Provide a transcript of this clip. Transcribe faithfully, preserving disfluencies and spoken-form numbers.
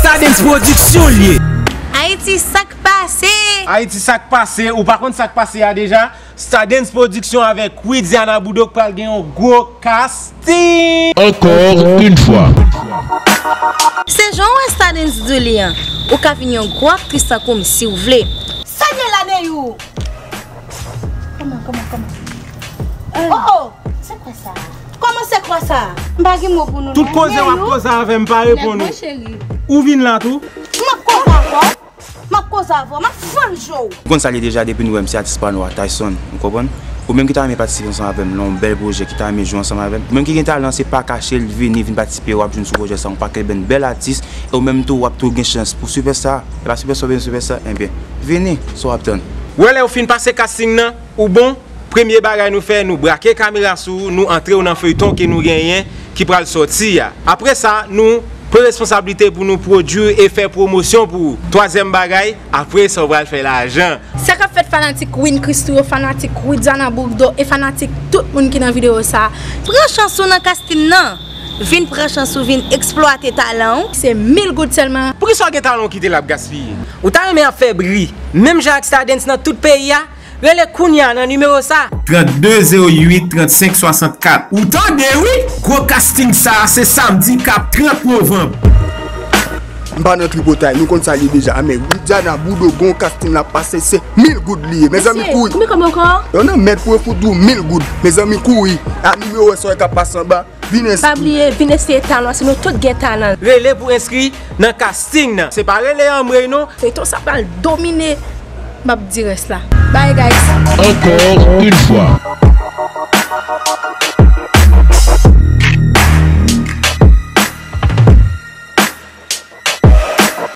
Stardens Production l ye. Ayiti, sa k pase? Ayiti, sa k pase? Ou pa konn sa k pase a deja? Stardens Production avèk Widiana Boudreau k pral gen yon gwo casting. Encore une fois. Se jan w wè Stardens di w li an. Ou ka vin yon gwo aktris tankou m si w vle. Sa gen la, Neyou? Kòman, kòman, kòman? Oh, oh! Se kwa sa? Kòman se kwa sa? M pa gen mo pou nou. Tout koze w ap koze avè m pa reponn ou. Ou vin la tou? M ap koze avè w. M ap koze avè w. M ap fann je w. Ou konn sa l ye deja depi nou wè m se atis pa nou a, Tyson, ou konprann? Ou menm ki ta renmen patisipe ansanm avè m nan yon bèl pwojè, ki ta renmen jwe ansanm avè m, ou menm ki gen talan, se pa kache l, vini, vin patisipe, w ap jwenn sou pwojè sa, yon pakèt bèn bèl atis, e ou menm tou, w ap tou gen chans pou sipèsta, e pa sipèsta oubyen sipèsta, enben, vini, sa w ap tann? Wè lè w fin pase casting nan, ou bon? Premye bagay nou fè, nou brake kamera sou ou, nou antre w nan feyton ke nou genyen, ki pral sòti a. Apre sa, nou pran responsablite pou nou pwodui e fè pwomosyon pou ou. Twazyèm bagay, apre sa w pral fè lajan. Sa k ap fèt fanatik Win Christoo yo, fanatik Widiana Boudreau e fanatik tout moun ki nan videyo sa, pran chans ou nan casting nan. Vin pran chans ou, vin eksplwate talan w. Se mil goud sèlman. Poukisa w gen talan w kite l ap gaspiye? Ou ta renmen ap fè bri menm jan ak Stardens nan tout peyi a? Rele kounye a nan nimewo sa. Trannde zewo uit trannsenk swasannkat. Ou tande wi! Gwo casting sa a se samdi k ap trant novanm. M pa nan tripotay, nou konn sa l ye deja. Amè, Widiana Boudreau gon casting l ap pase, se mil goud li ye. Mezanmi, kouri. Konbyen kòb ankò? Yo nan mèd pou yo fout ou mil goud. Mezanmi, kouri. A nimewo sa w wè k ap pase anba. Vin enskri. Pa bliye, vin eseye talan, se nou tout gen talan. Rele pou enskri nan casting nan. Se pa rele anmwey non. Feyton sa pral domine. M ap di rès la. Bye, guys. Encore une fois.